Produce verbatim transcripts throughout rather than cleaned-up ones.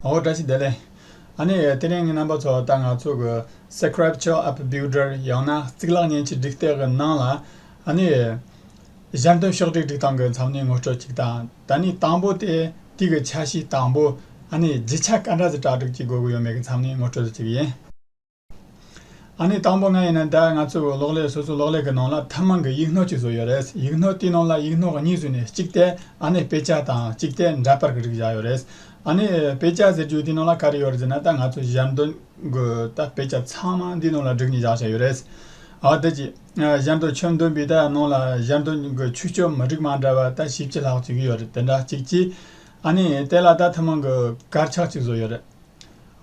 ཨོ་བཀྲ་ཤིས་བདེ་ལེགས། ཨ་ནི་དེ་རིང་ངས་རྣམ་པ་ཚོ་ད་ང་ཚོ་གི་Scripture App Builder ཡང་ན་གཙུག་ལག་མཉེན་ཆས་སྒྲིག་སྟེགས་གི་ནང་ལ་ཨ་ནི་ཞལ་འདོན་ཕྱོགས་སྒྲིག་སྒྲིག་སྟངས་ཀྱི་ཚབ་ནས་ངོ་སྤྲོད་ཅིག་དང་། ད་ནི་དང་པོ་དེ་དེ་གི་ཆ་ཤས་དང་པོ། ཨ་ནི་རྒྱུ་ཆ་ག་འདྲ་ཟིག་གྲ་སྒྲིག་བྱེད་དགོས་ཀྱི་ཡོད་མེད་ཀྱི་ཚབ་ནས་ངོ་སྤྲོད་ཅིག་ཡིན། ཨ་ནི་དང་པོ་ང་ཡིན་ན་ད་ང་ཚོ་གློག་ཀླད་སོ་སོ་གློག་ཀླད་ཀྱི་ནང་ལ་ཐུན་མོང་གི་ཡིག་སྣོད་ཅིག་བཟོས་ཡོད་རེད། ཡིག་སྣོད་དེའི་ནང་ལ་ཡིག་སྣོད་གཉིས་བཟོས་ནས། གཅིག་དེ་ཨ་ནི་དཔེ་ཆ་དང་གཅིག་དེ་འདྲ་པར་གྱི་རིགས་བཞག་ཡོད་རེད། ཨ་ནི་དཔེ་ཆ་ཟེར་རྒྱུ་དེའི་ནང་ལ་ག་རེ་ཡོད་རེད་ཟེར་ན། ད་ང་ཚོ་ཞལ་འདོན་གྱི་ད་དཔེ་ཆ་ཚང་མ་འདིའི་ནང་ལ་བསྒྲིགས་ནས་བཞག་བཞག་ཡོད་རེད། ཨ་དེ་གཅིག་ཞལ་འདོན་ཆོས་འདོན་པའི་ད་ནང་ལ་ཞལ་འདོན་གྱི་ཆོས་སྤྱོད་མི་རིགས་མ་འདྲ་བ་ད་བཞི་བཅུ་ལྷག་ཅིག་ཡོད་རེད། དེ་འདྲ་གཅིག་གཅིག་ཨ་ནི་དེ་ལ་ད་ཐུན་མོང་གི་དཀར་ཆག་ཅིག་བཟོས་ཡོད་རེད།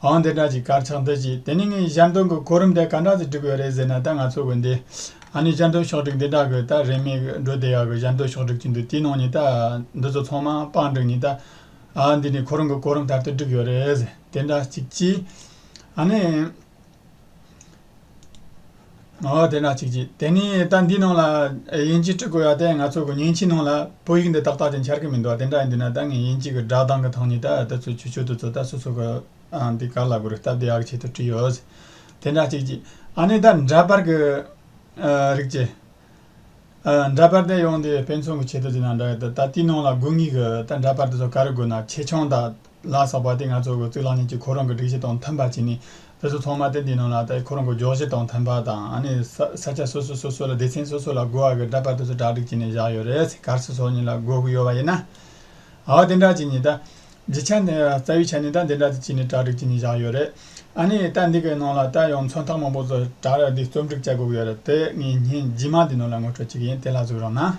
ཨང་། དེ་འདྲ་ཅིག་དཀར་ཆག་འདི་ཅིག་དེ་ནས་ངས་ཞལ་འདོན་གྱི་གོ་རིམ་དེ་ག་འདྲ་ཅིག་བསྒྲིགས་ཡོད་རེད་ཟེར་ན། ད་ང་ཚོ་གི་འདི་ཨ་ནི་ཞལ་འདོན་ཕྱོགས་སྒྲིག་འདི་འདྲ་གི་ད་རིན་མེད་འགྲོ་བསྡད་ཡག་གི་ཞལ་འདོན་ཕྱོགས་སྒྲིག་ཅིག་འདུག་དེའི་ནང་ནས་ད་འདི་ཚོ་ཚང་མ་དཔང་བསྒྲིགས་ནས། ད་ཨ་འདི་ནས་ཁོ་རང་གི་གོ་རིམ་ལྟར་དུ་བསྒྲིགས་ཡོད་རེད་ཟེར། དེ་འདྲ་ཅིག་གིས་ཨ་ནི། ཨོ་དེ་འདྲ་ཅིག་གིས་དེ་ནས་ད་འདི་ནང་ལ་དབྱིན་ཇི་འབྲི་དགོས་ཡ་དེ། ང་ཚོ་གི་མཉེན་ཆས་ནང་ལ་བོད་ཡིག་འདི་ཏག་ཏག་ཅིག་འཆར་གི་མི་འདུག་དེ་འདྲ་ཡིན་དུས་ན་ད་ངས་དབྱིན་ཇི་གི་སྒྲ་གདངས་གི་ཐོག་ནས་ད་དེ་ཚོ་ཆུ་ཆུ་དེ་ཚོ་ད་སོ་སོ་གི་ཨ་འདི་ག་ལ་དགོས་རེད། སྟབས་བདེ་ཡག་ཆེད་དུ་བྲིས་ཡོད། དེ་འདྲ་ཅིག་གིས་ཨ་ནི་ད་འདྲ་པར་གི་ཨ་རིགས་ཀྱི་ཨ་འདྲ་པར་དེ་ཡོང་དེ་དཔེ་མཚོན་གི་ཆེད་དུ་ཟེར་ན་འདྲ། ད་ད་དེའི་ནང་ལ་དགོས་ངེས་གི་ད་འདྲ་པར་དེ་ཚོ་ག་རེ་དགོས་ན། ཆེ་ཆུང་དང་ལ་སོགས་པ་དེ་ང་ཚོ་གི་གཙུག་ལག་མཉེན་ཆས་ཁོ་རང་གི་སྒྲིག་གཞི་དང་མཐུན་པ་བྱས་ནས། དེ་ཚོ་ཚང་མ་དེ་འདིའི་ནང་ལ་ད་ཁོ་རང་གི་བརྗོད་གཞི་དང་མཐུན་པ་དང་། ཨ་ནི་ས་ས་ཆ་སོ་སོ་སོ་སོ་ལ་སྡེ་ཚན་སོ་སོ་ལ་དགོས་པ་གི་འདྲ་པར་དེ་ཚོ་གྲ་སྒྲིག་བྱས་ནས་བཞག་ཡོད་རེད། གལ་སྲིད་སོ་གཉིས་ལ་དགོས་ཀྱི་ཡོད་པ་ཡིན་ན། ཨ་དེ་འདྲ་བྱས་ནས་ད་རྒྱུ་ཆ་ནི་རྩ་བའི་ཆ་ནས་ད་འདི་འདྲ་བྱས་ནས་གྲ་སྒྲིག་བྱས་ནས་བཞག་ཡོད་རེད། ཨ་ནི་ད་འདི་གི་ནང་ལ་ད་ཡང་མཚོན་རྟགས་མང་པོ་ཚོ་གྲ་ར་འདི་རྩོམ་སྒྲིག་བྱ་དགོས་ཀྱི་ཡོད་རེད། དེ་ངས་ཉིན་རྗེས་མ་འདི་ནང་ལ་ངོ་སྤྲོད་བྱེད་ཀྱི་ཡིན། དེ་ལ་གཟིགས་རོགས་གནང་།